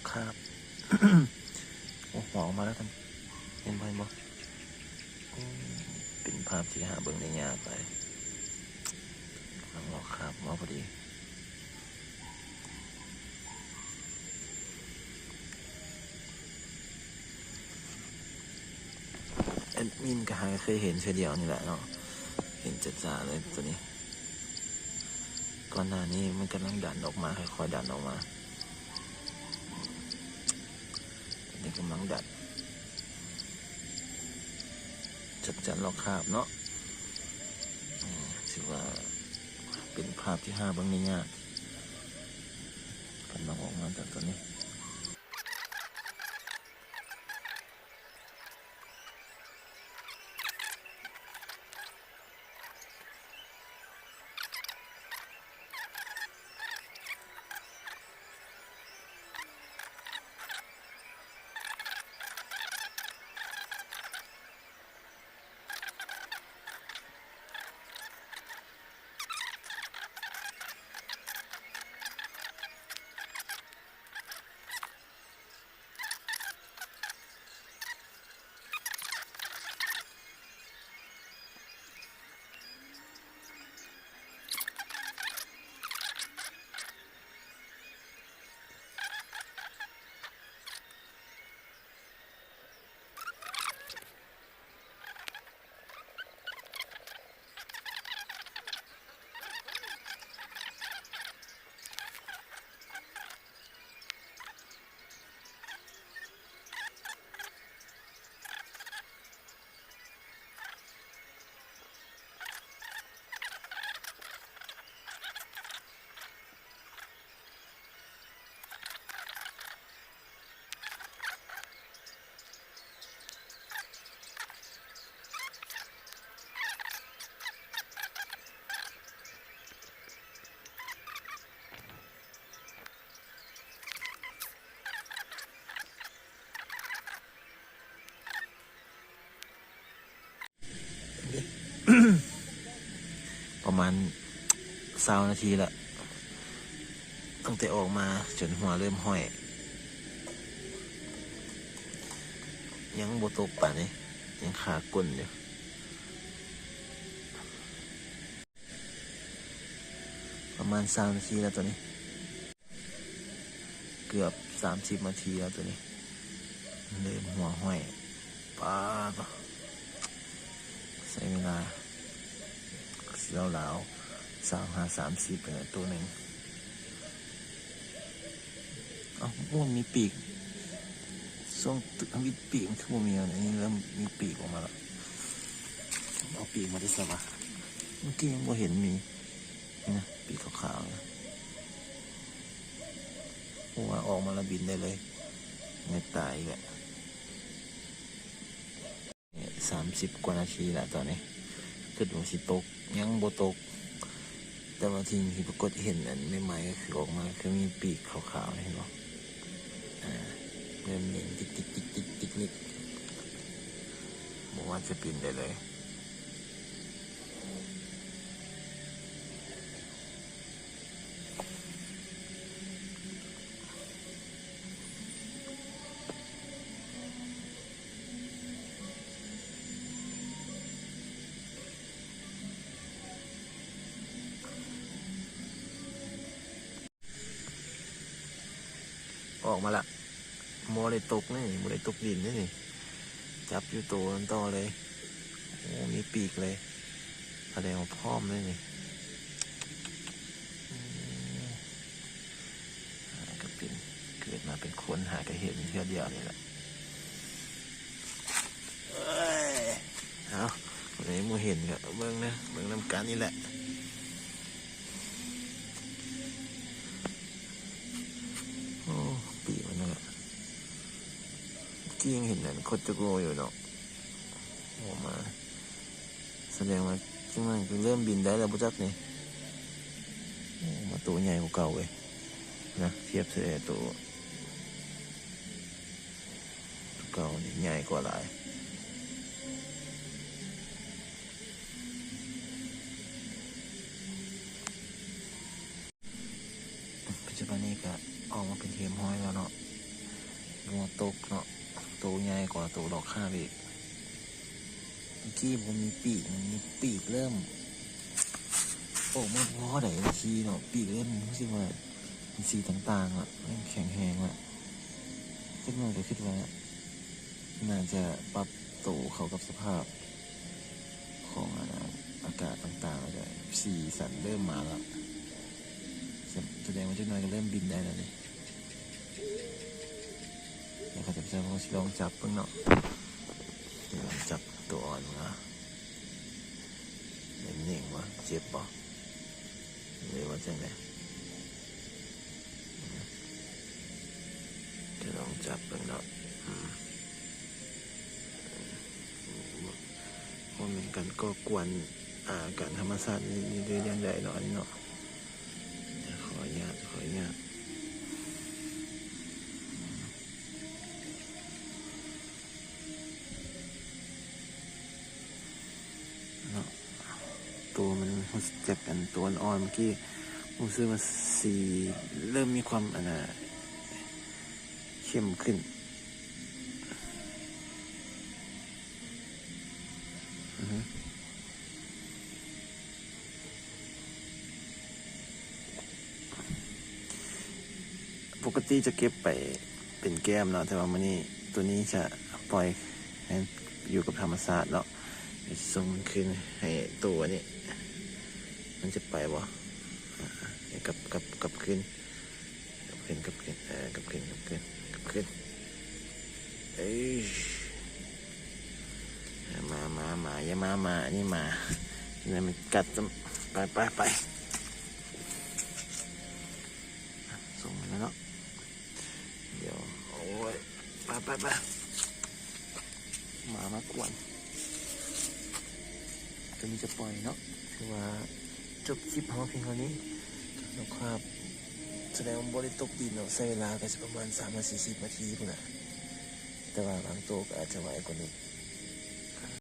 ຄາບ ໂອ້ ຫົວອອກມາແລ້ວທ່ານ ເຫັນບໍ່ ເຫັນບໍ່? ໂອ້ ເປັນພາບທີ່ຫາເບິ່ງໄດ້ຍາກຫຼາຍ ກຳລັງລອກຄາບມາພໍດີ. ແອດມິນກໍຫາກໍເຄີຍເຫັນເທື່ອດຽວນີ້ແຫຼະເນາະ ເຫັນຈະໆເລີຍໂຕນີ້. ກ່ອນໜ້ານີ້ມັນກຳລັງດັນອອກມາ ຄ່ອຍໆດັນອອກມາ ຕອນນີ້ກຳລັງດັນ ຈັກຈັນລອກຄາບເນາະ. ອືມ ຖືວ່າເປັນພາບທີ່ຫາເບິ່ງໄດ້ຍາກ ກຳລັງອອກມາຈາກໂຕນີ້. ປະມານຊາວນາທີລະ ຕັ້ງແຕ່ອອກມາຈົນຫົວເລີ່ມຫ້ອຍ ຍັງບໍ່ຕົກປານໃດ ຍັງຄາກົ້ນຢູ່. ປະມານຊາວນາທີແລ້ວໂຕນີ້ ເກືອບສາມສິບນາທີແລ້ວໂຕນີ້ ເລີ່ມຫົວຫ້ອຍ. ປາດ ໃຊ້ເວລາລາວໆ ຊາວຫາສາມສິບນີ້ແຫຼະ ໂຕໜຶ່ງ. ເອົ້າ ມັນມີປີກ ຊ່ວງທຳອິດປີກມັນຄືບໍ່ມີ ອັນນີ້ເລີ່ມມີປີກອອກມາລະ. ເອົາປີກມາແຕ່ໃສວະ? ເມື່ອກີ້ຍັງບໍ່ເຫັນມີ. ນີ້ນະ ປີກຂາວໆນະ. ໂອ້ ອອກມາລະບິນໄດ້ເລີຍ. ແມ່ນຕາຍອີກແລ້ວ. ສາມສິບກວ່ານາທີລະຕອນນີ້ ຄິດວ່າຊິຕົກ ຍັງບໍ່ຕົກ. ແຕ່ວ່າທີ່ ທີ່ປາກົດເຫັນອັນໃໝ່ໆ ກໍຄືອອກມາ ຄືມີປີກຂາວໆ ເຫັນບໍ່? ອ່າ ເລີ່ມເຢັນຕິກໆໆໆໆ ບໍ່ວ່າຈະເປັນໄດ້ເລີຍ. ອອກມາລະ ບໍ່ໄດ້ຕົກເດ້ນີ້ ບໍ່ໄດ້ຕົກດິນເດ້ນີ້ ຈັບຢູ່ໂຕມັນຕໍ່ເລີຍ. ໂອ້ ມີປີກເລີຍ ສະແດງວ່າພ້ອມເລີຍນີ້. ອືມ ຫາກໍເປັນ ເກີດມາເປັນຄົນ ຫາກໍເຫັນເທື່ອດຽວນີ້ແຫຼະ. ເອີຍ ເອົາ ຜູ້ໃດບໍ່ເຫັນກໍເບິ່ງນະ ເບິ່ງນຳກັນນີ້ແຫຼະ. ໂອ້ ປີກມັນນັ້ນແຫຼະ ກີ້ຍັງເຫັນອັນຄົດຈຸໂກຢູ່ເນາະ ອອກມາ ສະແດງວ່າຈັ່ງນັ້ນກໍເລີ່ມບິນໄດ້ແລ້ວບໍ່ຈັກນີ້. ໂອ້ ມາໂຕໃຫຍ່ກວ່າເກົ່າເວີຍນະ ທຽບໃສ່ໂຕ ໂຕເກົ່ານີ້ໃຫຍ່ກວ່າຫຼາຍ. ປັດຈຸບັນນີ້ກະອອກມາເປັນເຮມຮ້ອຍແລ້ວເນາະ. ງົວຕົກເນາະ ໂຕໃຫຍ່ກວ່າໂຕລອກຄາບອີກ. ເມື່ອກີ້ມັນມີປີກ ມັນມີປີກເລີ່ມອອກມາພໍໄດ້ທີເນາະ ປີກເລີ່ມຮູ້ສຶກວ່າເປັນສີຕ່າງໆລະ ເລີ່ມແຂງແຮງລະ. ຈັກໜ້ອຍກໍຄິດວ່າໜ້າຈະປັບໂຕເຂົ້າກັບສະພາບຂອງ ອາ ອາກາດຕ່າງໆ ລະກະສີສັນເລີ່ມມາລະ ສະ ສະແດງວ່າຈັກໜ້ອຍກໍເລີ່ມບິນໄດ້ລະເດ. ດຽວຂ້າພະເຈົ້າຊິລອງຈັບເບິ່ງເນາະ ລອງຈັບໂຕອ່ອນເບິ່ງເນາະ ເໜັງໆ ບໍ່ ເຈັບບໍ່ ຫຼືວ່າຈັ່ງໃດ? ຈະລອງຈັບເບິ່ງເນາະ ອືມ ບໍ່ແມ່ນການກໍ່ກວນ ອາ ການທຳມະຊາດ ຫຼື ຫຼືຢ່າງໃດເນາະ ອັນນີ້ເນາະ. ຂໍອະນຸຍາດ ຂໍອະນຸຍາດເນາະ. ໂຕມັນຮູ້ສຶກ ອັນ ໂຕອ່ອນໆ ເມື່ອກີ້ຮູ້ສຶກວ່າສີເລີ່ມມີຄວາມ ອັນນ່າ ເຂັ້ມຂຶ້ນ. ອືຮຶ ປົກກະຕິຈະເກັບໄປເປັນແກ້ມເນາະ ແຕ່ວ່າມື້ນີ້ໂຕນີ້ຈະປ່ອຍໃຫ້ຢູ່ກັບທຳມະຊາດເນາະ. ສົ່ງຄືນໃຫ້ໂຕນີ້ ມັນຈະໄປບໍ່? ກັບ ກັບ ກັບຄືນ ກັບຄືນ ກັບຄືນ ເອີ ກັບຄືນ ກັບຄືນ ກັບຄືນ ເອີຍ ມາ ມາ ມາ ຢ່າມາ ມາ ອັນນີ້ໝາ ນີ້ມັນກັດ ໄປ ໄປ ໄປ ສົ່ງມາແລ້ວເນາະ ດຽວ ໂອ້ຍ ໄປ ໄປ ໄປ ໝາມາກວນ. ໂຕນີ້ຈະປ່ອຍເນາະ ຖືວ່າຈົບຄລິບເຮົາພຽງເທົ່ານີ້. ນົກຄາບສະແດງວ່າບໍ່ໄດ້ຕົກດິນເນາະ ໃຊ້ເວລາກໍຊິປະມານສາມຮ້ອຍສີ່ສິບນາທີພຸ້ນລະ ແຕ່ວ່າບາງໂຕກໍອາດຈະໄວກວ່ານີ້.